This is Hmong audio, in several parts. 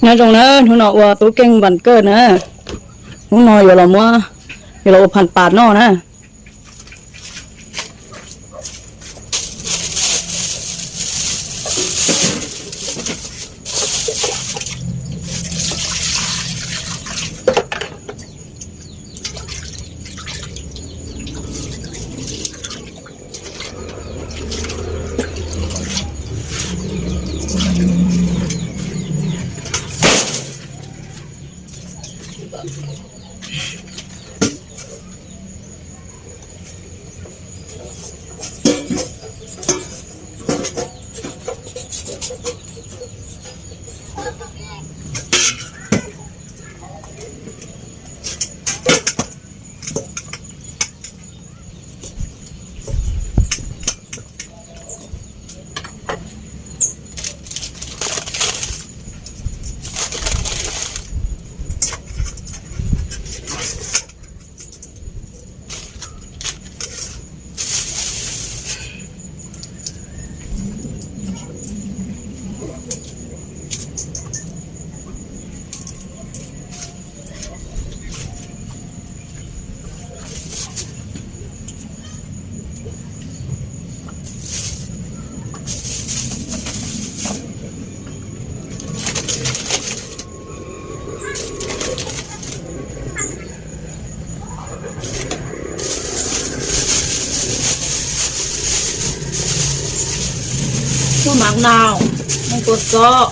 Nyob zoo na, hnub no ua tub Keej vas kawj na. Hnub no yuav los muab, yuav los ua phas pas noj na. Muaj mav nau, muaj kua txob.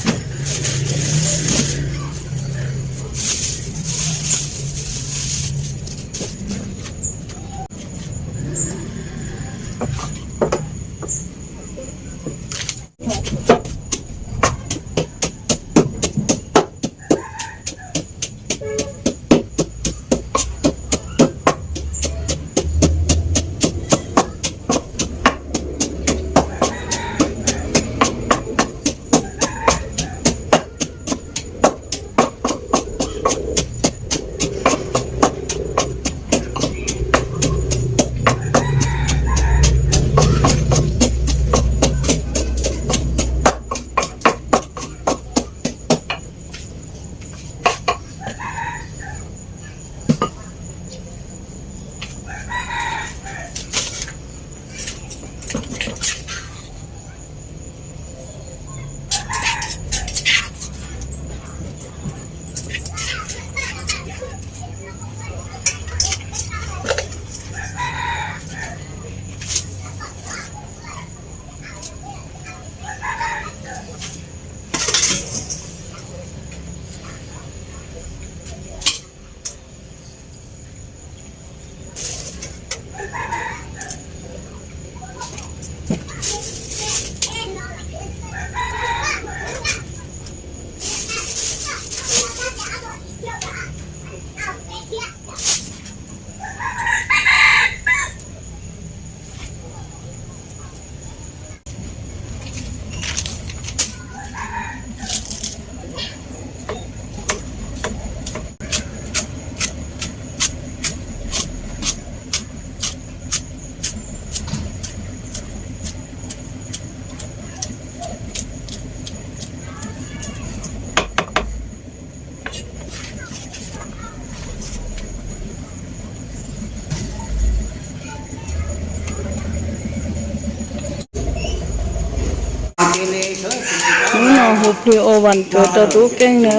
Hnub no hu plig ua vas kawg rau tub Keej na.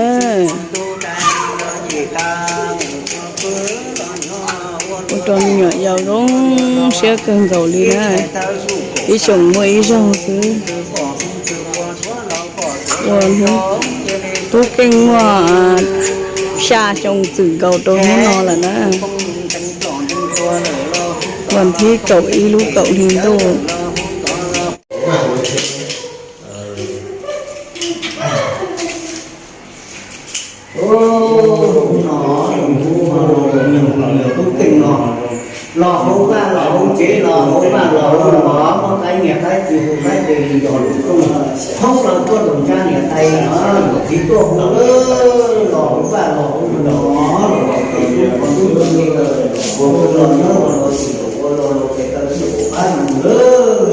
Ua rau me nyuam yaus zoo siab kawg nkaus li na. Ib xyoos muaj ib zaug xwb. Ua hnub, tub Keej muaj xya xyoo txwm nkaus rau hnub no lawm na. Vas thib kaum ib lub kaum hli ntuj. Tub Keej no los hauv vaj los hauv tsev, los hauv vaj los hauv mov, muaj qaib nyias qaib txiv hu qaib tes li yos lus rooj, thoob plaws tuaj nraum ntsab niam tais no, txiv tuaj hu lawm, los hauv vaj los hauv mov, los hauv tsev, los hauv tub, los hauv los nyob los los tsis los ua los los pes taw tsis ua qab mus lawm.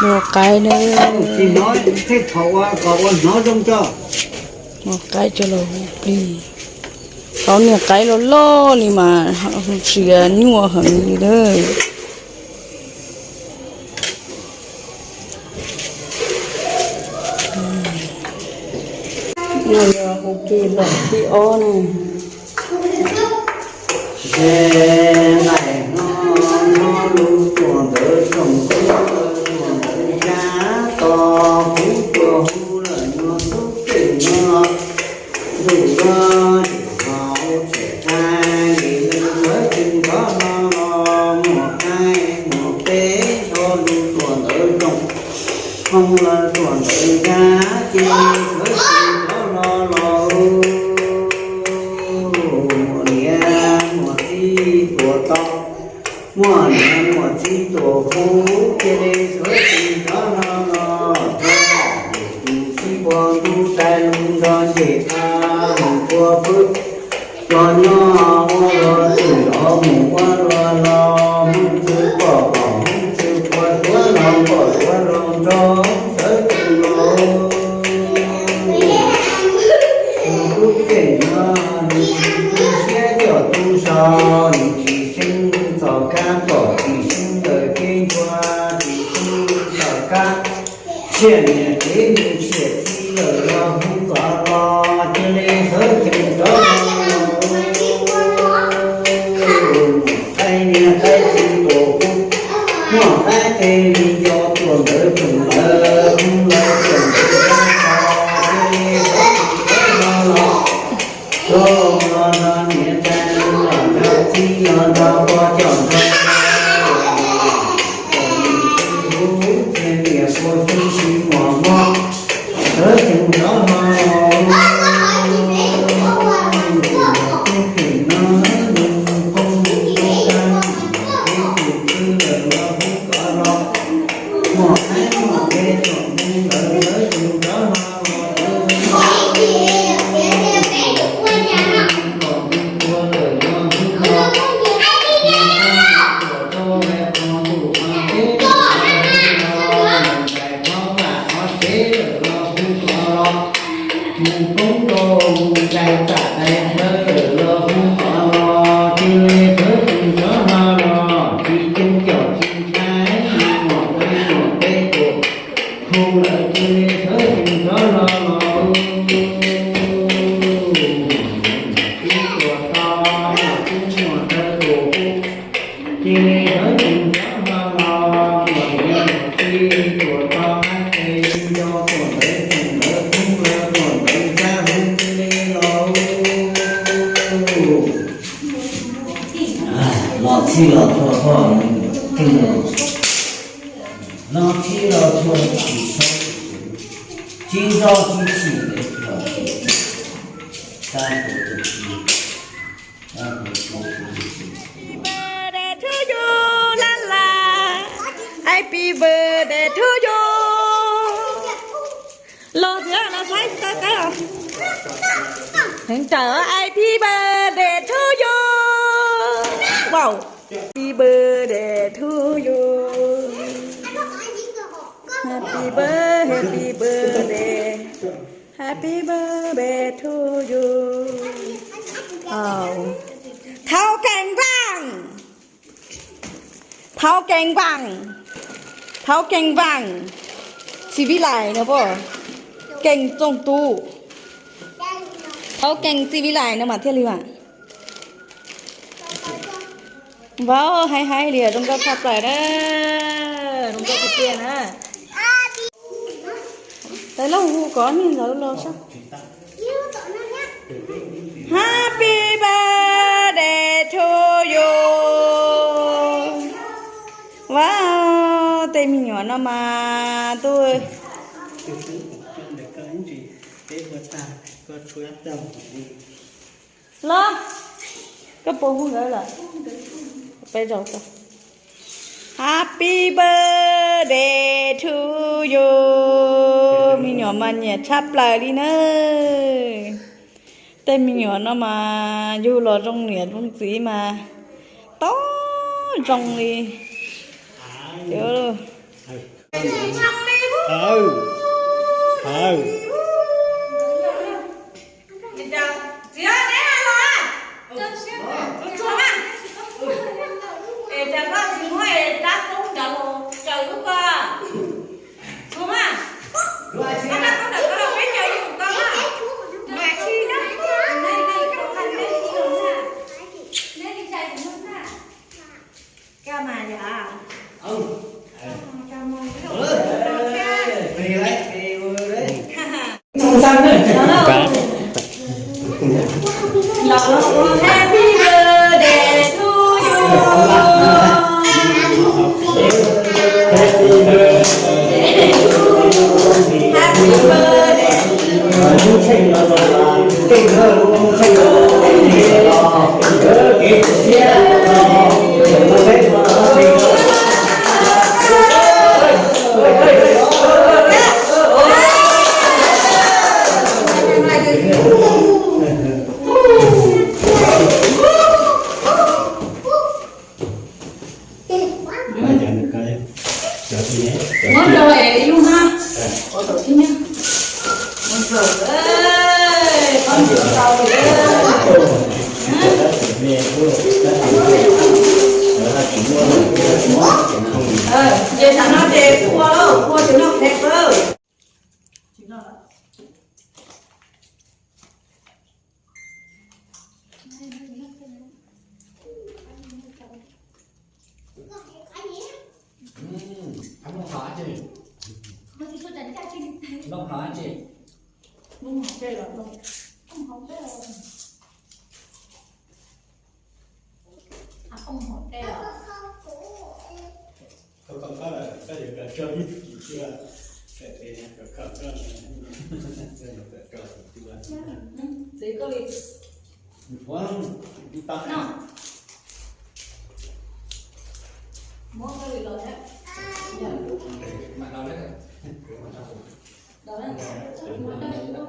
Ua qaib na. Ua qaib coj los hu plig. Tau niag qaib loj loj li mas hu tsis nyuaj heev li na. No yog hu plig los thib ob na. Nqaim no nyob lub tuam ntawv tsoom kub, tuam ntawv zab to, kub tuam hu lawm nyuag tub pem no. Ntuj no ces ho ub txhiam thaib li, sawv tsees rov hlo los muag qaib muag peb, nrog lub tuam ntawv tsoom hoob lawv tuam ntawv zab, cia li sawv tsees rov hlo los. Muaj niam muaj txiv tuam to, muaj niam muaj txiv tuam kub, cia li sawv tsees rov hlo los. Tus sib puag ntub tais lus nrog ncej tag mus ua pwb, los nyob ua los twm los mus ua los los, Hmoob txwv pom pom Hmoob txwv puag, Suav los pom Suav los nrog sawv tsees los. Tus tub pem no nws tsis tu siab coj tu zog, nws tsis seev txoj kab tom, tsis seev lawm kev nchuav, tsis seev txoj kab. Tsiaj niam tsev nws tsiaj txiv lawm los hu kom los, cia li sawv tsees rov los. Qaib niam qaib txiv tuam kub, muaj qaib qe li nco tuam ntawv tsoom lawv, hu lawv tuam ntawv zab to, cia li sawv tsees rov hlo los. Los los nrog niam tais los nrog txiv los nrog pog coj nrog, kom nws txwv huv txias niam puas xyoo tsis muaj mob, sawv tsees rov hlo los. Tus tub pem no nws poob tus tub qab, tus tub lawm los hu kom los. Muaj qaib muaj qe tsoom ntawd sawv tsees rov hlo los. Mus poob rau mus dai tam dai hlawv lawm los hu kom los, cia li sawv tsees rov hlo los, tsis coob caum tsis ntshai, muaj peb muaj peb tus hu lawm cia li sawv tsees rov hlo los. Tib tuam to, tib muaj dawb tus hu, cia li sawv tsees rov hlo los, muaj niam muaj txiv tuam to, qaib qe li nco tuam ntawv tsoom lawv, hu lawv tuam ntawv zab hu cia li los. Los txhij los txhua pog, los txhij los txhua tsis txhob, tsis nco tsis txim, tab tus tus txiv. Happy birthday to you, la la. Happy birthday to you. Los thiab, los saib saib saib os. Heev raws, happy birthday to you. Wow. Happy birthday to you. Happy birthday, happy birthday. Happy birthday to you. Thaub Kees Vaaj. Thaub Kees Vaaj. Thaub Kees Vaaj. Txiv Vij Lais no puas? Kees Txooj Tub. Thaub Kees Txiv Vij Lais no mas thiaj li mas. Vauv, haib haib li, zoo nkauj tshaj plaws na. Zoo nkauj tiag tiag na. Tais Lauj hu kom niag ntawd los saib. Happy birthday to you. Vauv, tej me nyuam no mas tub. Los, koj puas hu nkawd lawm? Peb zaug tau. Happy birthday to you. Me nyuam mas nyiam tshaj plaws li na. Tej me nyuam no mas yug los zoo niam zoo txiv mas tau zoo li. Hawv, hawv. Happy birthday to you. Happy birthday to you. Muab rau es ib lub na. Ua tom thib na. Muab rau, qhov ntawd tau li. Ces tam no ces ua lauj, ua ces noj phem lawm. Noj qab tsi? Noj qab tsi? Koj koj lawm koj yuav kawm tsawg ib tug kis tsiaj, kawm pem kawm kawm koj, koj yuav kawm tsawg tus tsiaj. Txiv koj li. Ua, ib tag no. Muab koj li los thiab. Mam los na. Koj, koj pab noj.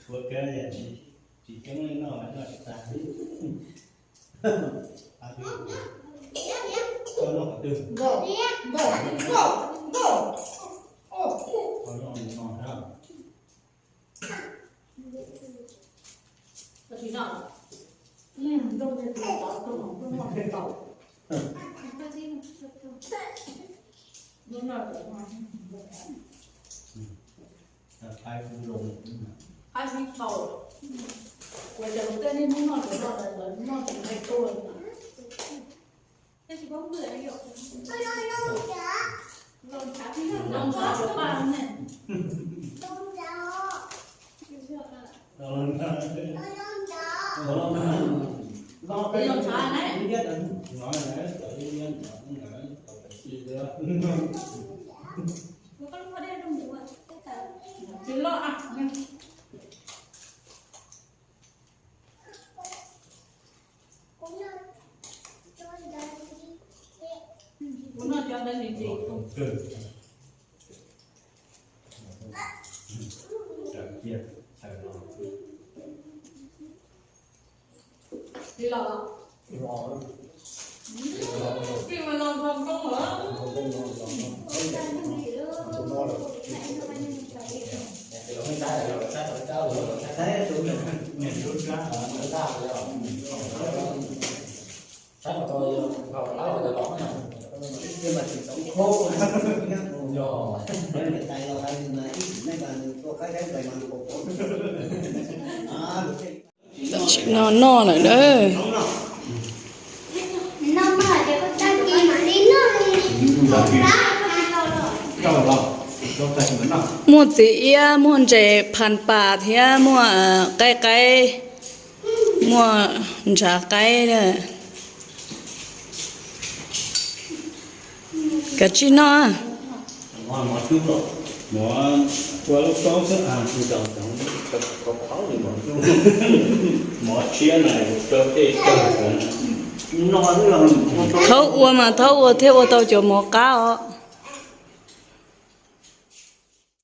Tshuav kawg, tsis coob li noj, noj tsis tag. Koj noj qhov twg? Koj noj no na. Qaib kuj zoo. Qaib kuj tshau. Kuv cov lus tej nej muab noj cov no lawv noj tsis nqaij tuaj li na. Los ntshav cov paj ne. Los ntshav ne. Tsis loj. Kuv noj cov ntawd ntsim ntsim. Tsis los. Tsis los nkaus nkaus lawm. Tam sim no noj lawm na. Muaj txiv iab, muaj ntses phas pas thiab muaj qaib qaib, muaj ntshav qaib. Kav tsij noj. Mov tshiab na, rau tej kawg. Thaub ua mas thaub ua thiaj ua tau cov mov qab os.